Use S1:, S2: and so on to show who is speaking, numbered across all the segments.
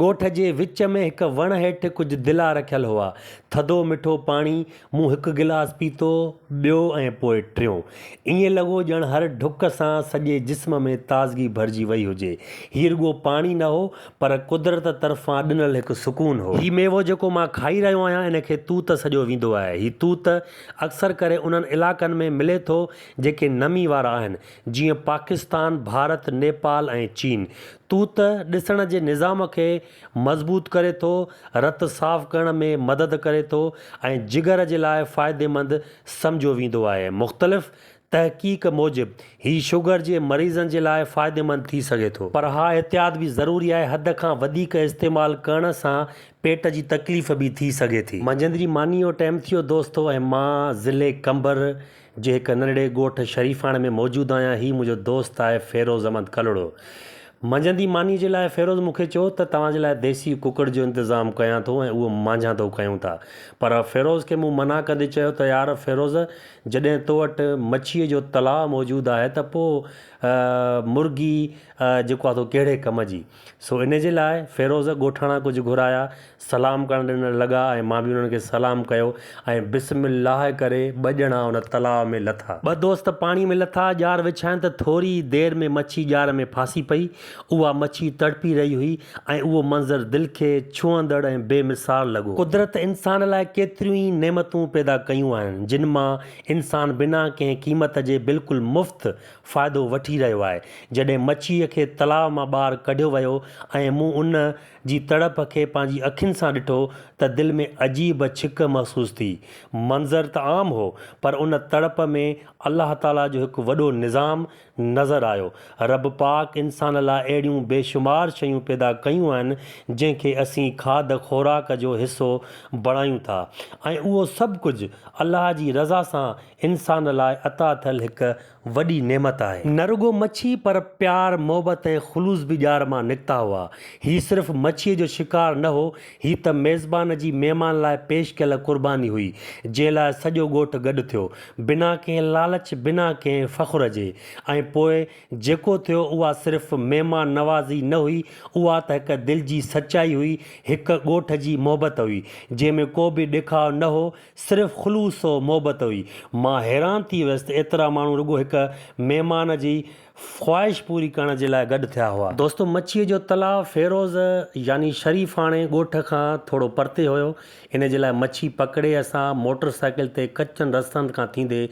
S1: ڳوٺ جي وچ ۾ هڪ وڻ هيٺ ڪجهه دلا رکيل هئا. ٿڌو مٺو پاڻي، مون هڪ گلاس پيتو، ٻيو ۽ پوء ٽيون. ائين لڳو ڄڻ هر ڍڪ سان سڄي جسم ۾ تازگي ڀرجي وئي هجي. هي رڳو پاڻي نه هو، پر قدرت طرفان ڏنل هڪ سڪون هو. هي ميوو جيڪو مان کائي رهيو آهيان، ان کي توت سڏيو ويندو آهي. هي توت اڪثر ڪري انهن علائقن ۾ ملي ٿو، جيڪي نمي وارا آهن. جيئن پاڪستان، ڀارت، نيپال ۽ چين. توت ڏسڻ جي نظام کي مضبوط ڪري ٿو، رت صاف ڪرڻ ۾ مدد ڪري ٿو ۽ جگر جي لاء فائديمند سمجهيو ويندو آهي. مختلف تحقيق موجب هي شگر جي مريضن جي لاء فائديمند ٿي سگهي ٿو. پر ها احتياط به ضروري آهي، حد کان وڌيڪ استعمال ڪرڻ سان پيٽ جي تڪليف به ٿي سگهي ٿي. منجهند جي ماني جو ٽيم ٿيو دوستو ۽ مان ضلعي قمبر جي هڪ ننڍڙي ڳوٺ شريفاڻي ۾ موجود آهيان. هي منهنجو دوست آهي فيروز احمد ڪلهوڙو. منجهندي مانيء جي لاء فيروز مون کي چيو ته توهان جي لاء ديسي ڪڪڙ جو انتظام ڪيان ٿو ۽ اهو مانجهاندو ڪيون ٿا. پر فيروز کي مون منع ڪندي چيو ته يار فيروز جڏهن تو وٽ مڇيء جو تلاء موجود آهي ته پوء مرغي جيڪو آهي سو ڪهڙي ڪم جي. سو ان جي لاء فيروز ڳوٺاڻا ڪجهه گهرايا، سلام ڪرڻ ڏيڻ لڳا ۽ مان به انهن کي سلام ڪيو ۽ بسم الله ڪري ٻه ڄڻا ان تلاء ۾ لٿا. ٻه دوست پاڻي ۾ لٿا، ڄار وڇاين ته ٿوري ئي دير ۾ مڇي ڄار ۾ ڦاسي پئي. اها مڇي تڙپي رهي هئي ۽ اهو منظر دل کي ڇهندڙ ۽ بي مثال لڳو. قدرت انسان لاء ڪيتريون ئي نعمتون پيدا ڪيون آهن، جن مان انسان بنا ڪنهن قيمت جي بلڪل مفت فائدو وٺي رهيو آهي. جڏهن مڇيء کي تلاء مان ٻاهر ڪڍيو ويو ۽ مون ان جي تڙپ کي پنهنجي اکين سان ڏٺو ته دل ۾ عجيب ڇڪ محسوس ٿي. منظر ته عام هو، پر ان تڙپ ۾ الله تعاليٰ جو هڪ وڏو نظام نظر آيو. رب پاڪ انسان لاء اهڙيون بيشمار شيون پيدا ڪيون آهن، جنهن کي اسين کاڌ خوراڪ جو حصو بڻايون ٿا ۽ اهو سڀ ڪجهه الله جي رضا سان انسان لاء عطا ٿيل هڪ وڏي نعمت آهي. نه رڳو مڇي پر پيار، محبت ۽ خلوص به ڄار مان نڪتا هئا. هي صرف مڇيء جو شڪار نه هو، هي ته ميزبان جي مهمان لاء پيش ڪيل قرباني هئي، جنهن لاء سڄو ڳوٺ گڏ ٿيو، بنا ڪنهن لالچ، بنا ڪنهن فخر جي. ۽ پوء جيڪو ٿيو، اها صرف مهمان نوازي نه هئي، اها ته هڪ دل جي سچائي هئي، هڪ ڳوٺ جي محبت هئي، جنهن ۾ ڪو به ڏيکاء نه هو، صرف خلوص و محبت هئي. مان حيران ٿي ويس ته ايترا ماڻهو رڳو هڪ مهمان جي خواهش پوري ڪرڻ جي لاء گڏ ٿيا هئا. دوستو مڇيء جو تلاء فيروز يعني شريفاڻي ڳوٺ کان ٿورو پرتي هيو. ان جي لاء مڇي پڪڙي اسان موٽر سائيڪل تي ڪچن رستن کان ٿيندي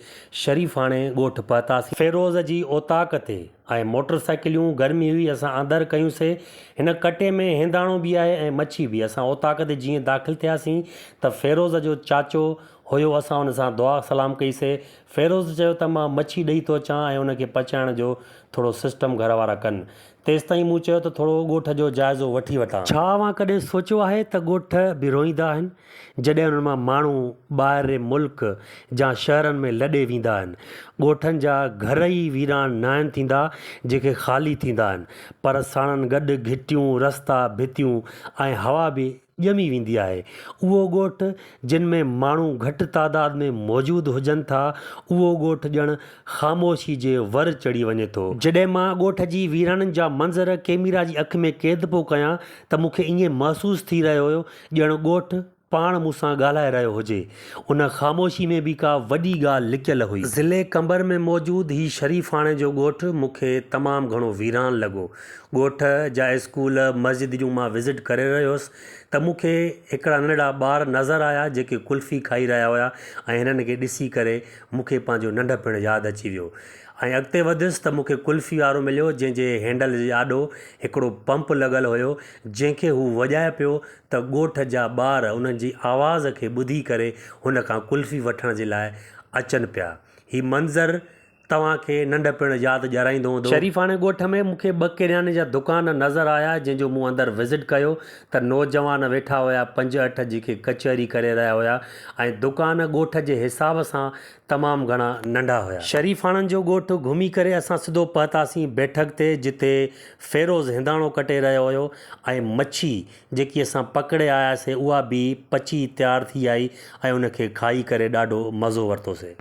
S1: شريفاڻي ڳوٺ پهتاسين. فيروز جي اوطاق تي ۽ موٽر سائيڪليون گرمي هئي اسان اندر ڪيون سي هن ڪٽي ۾ هنداڻو به آهي ۽ مڇي به اسان اوطاق تي جيئن داخل ٿياسين ته فيروز جو چاچو هيو اسان ان سان دعا سلام ڪئي سي فيروز چيو ته مان مڇي ڏئي ٿو اچان ۽ ان کي پچائڻ جو ٿورو سسٽم گهر وارا ڪن تيستائين مون چيو ته ٿورو ڳوٺ جو جائزو وٺي وٺان. ڇا اوهان ڪڏهن سوچيو آهي ته ڳوٺ به روئيندا آهن جڏهن انهن مان ماڻهو ٻاهرين ملڪ جا شهرن ۾ لڏي ويندا آهن. ڳوٺن جا گهر ئي ويران ناهن ٿيندا جيڪي خالي ٿيندا آهن پر ساڻن گڏ گهٽيون، رستا، ڀتيون ۽ هوا به ڄمي ويندي آهي. اهو ڳوٺ جن ۾ ماڻهو گهٽ تعداد ۾ موجود هجن ٿا اهو ڳوٺ ڄڻ خاموشي جي ور چڙهي وڃي ٿو. جڏهن مان ڳوٺ جي ويرانين جا منظر ڪيميرا جي اک ۾ قيد پيو ڪيان ته مون کي ائين محسوس ٿي رهيو هيو ڄڻ ڳوٺ پاڻ مون سان ڳالهائي رهيو هجي. ان خاموشي ۾ به ڪا وڏي ڳالهه لڪيل هئي. ضلعي قمبر ۾ موجود هي شريفاڻي جو ڳوٺ مون کي تمام گهڻو ويران لڳو. ڳوٺ جا اسڪول، مسجد جون مان وزٽ ڪري رهيو هوس ته مون کي هڪڙا ننڍڙا ٻار نظر آيا جيڪي قلفي کائي رهيا هيا ۽ هنن کي ڏسي ڪري مون کي پنهنجو ننڍپڻ ياد اچي ويو ۽ اڳتي وڌيس ته مون کي قلفي وارو مليو جنهن جي هينڊل جي آڏو هڪڙو پمپ لڳل هيو جنهن کي هو وڄائي پيو ته ڳوٺ جا ٻار انهن جي آواز کي ٻڌي ڪري هن کان قلفي وٺڻ جي لاء اچن پيا. هي منظر توهان کي ننڍپڻ ياد ڏيارائيندو هوندو. شريفاڻي ڳوٺ ۾ مون کي ٻه ڪرياني جا دڪان نظر آيا جنهن جو مون اندر وزٽ ڪيو ته نوجوان ويٺا هيا پنج اٺ جيڪي ڪچهري ڪري رهيا هيا ۽ دڪان ڳوٺ جي حساب سان تمام گهڻا ننڍا هيا. شريفاڻن جو ڳوٺ گهمي ڪري اسان سڌو پهتاسين بيٺڪ تي جتي فيروز هنداڻو ڪٽي رهيو هيو ۽ مڇي جيڪي اسان پڪڙي آياسين اها به پچي تيار ٿي آئي ۽ ان کي کائي ڪري ڏاڍو مزو ورتوسين.